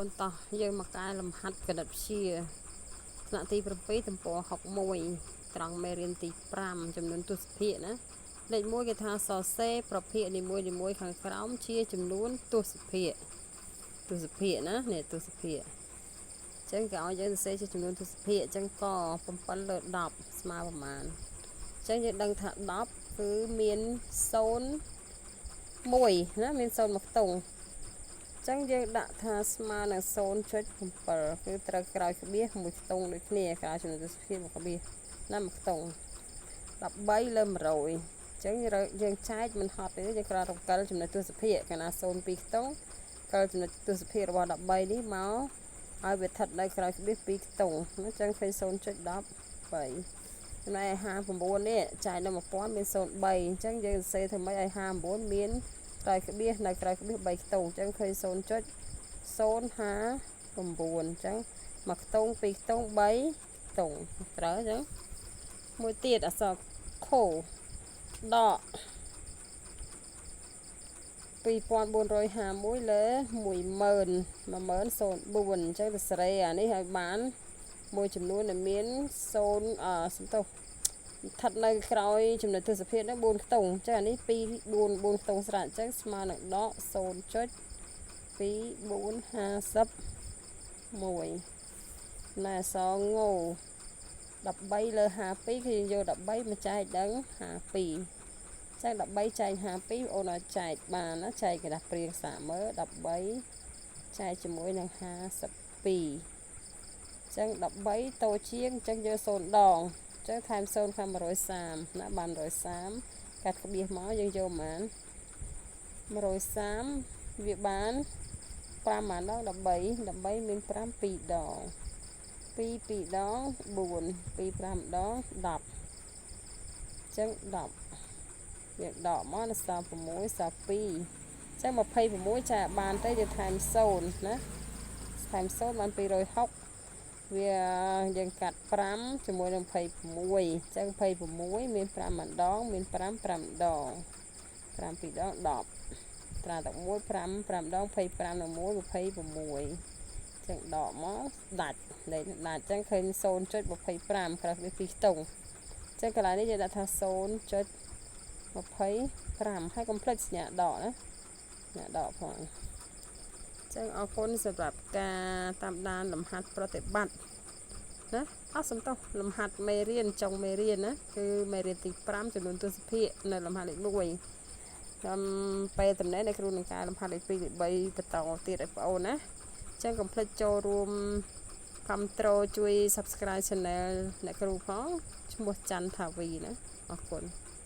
នតោះយើងមកកែលំហាត់គណិតវិទ្យាថ្នាក់ទី7ទំព័រ61ត្រង់មេរៀនទី5ចំនួនទស្សភាគណាលេខ1គេថាសរសេរប្រភេទនីមួយៗខាងក្រោមជាចំនួនទស្សភាគទស្សភាគណានេះទស្សភាគអញ្ចឹងគេឲ្យយើងសរសេរជាចំនួនទស្សភាគអញ្ចឹងក7លើ10ស្មើប្រមាណអញ្ចឹងយើងដឹងថា10គឺមាន0 1ណាមាន0មួយខ្ទង់ចឹងយើងដាក់ថាស្មើនឹង0.7គឺត្រូវក្រោយក្បៀសមួយខ្ទង់ដូចគ្នាក្រោយចំនួនទស្សភាគមួយក្បៀសណាមួយខ្ទង់13លើ100អញ្ចឹងយើងចែកមិនហត់ទេយើងគ្រាន់រំកិលចំណុចទស្សភាគកាលណា02ខ្ទង់កិលចំណុចទស្សភាគរបស់13នេះមកឲ្យវាស្ថិតនៅក្រោយក្បៀស2ខ្ទង់អញ្ចឹងឃើញ0.13ចំណែក59នេះចែកដល់1000មាន03អញ្ចឹងយើងសរសេរធ្វើម៉េចឲ្យ59មានក្រោយក្បៀសនៅក្រោយក្បៀស3ខ្ទង់អញ្ចឹងឃើញ0.059អញ្ចឹងមួយខ្ទង់ពីរខ្ទង់3ខ្ទង់ត្រូវអញ្ចឹងមួយទៀតអក្សរខូដក2451លើ10000 10004អញ្ចឹងទៅសេរីអានេះឲ្យបានមួយចំនួនដែលមាន0អសំទោសស្ថិតនៅក្រោយចំណុចទស្សភាគហ្នឹង4ខ្ទង់អញ្ចឹងអានេះ2 4 4ខ្ទង់ស្រាប់អញ្ចឹងស្មើនឹងដក0.2451ណែសងោ13លើ52គឺយើងយក13មកចែកដល់52ចឹង13ចែក52អូនឲ្យចែកបានណាចែកกระดาษព្រាងសាកមើល13ចែកជាមួយនឹង52ចឹង13តូចជាងអញ្ចឹងយក0ដងចឹងថែម0ខាង130ណាបាន130កាត់ក្បៀសមកយើងយកប៉ុន្មាន130វាបាន5ម៉ានដង13 13មាន5 2ដង2 2ដង4 2 5ដង10ចឹង10វាដកមកនៅសល់6សល់2ចឹង26ចាបានទៅយើងថែម0ណាថែម0បាន260វាយើងកាត់5ជាមួយនឹង26អញ្ចឹង26មាន5ម្ដងមាន5 5ដង5 2ដង10ត្រាទឹក1 5 5ដង25នឹង1 26ចឹងដកមកដាច់លេខដាច់ចឹងឃើញ0.25ក្រោយពី2ខ្ទង់ចឹងកន្លែងនេះយើងដាក់ថា0.25ហើយកុំភ្លេចសញ្ញាដកណាសញ្ញាដកផងចឹងអរគុណសម្រាប់ការតាមដានលំហាត់ប្រតិបត្តិណាអត់សំទោសលំហាត់មេរៀនចុងមេរៀនណាគឺមេរៀនទី5ចំនួនទស្សភាគនៅលំហាត់លេខ1ខ្ញុំពេលតំណែងនៅគ្រូនឹងការលំហាត់លេខ2លេខ3បន្តទៀតឲ្យបងអូនណាចឹងកុំភ្លេចចូលរួមគ្រប់ត្រូលជួយ Subscribe Channel អ្នកគ្រូផងឈ្មោះច័ន្ទថាវីណាអរគុណ។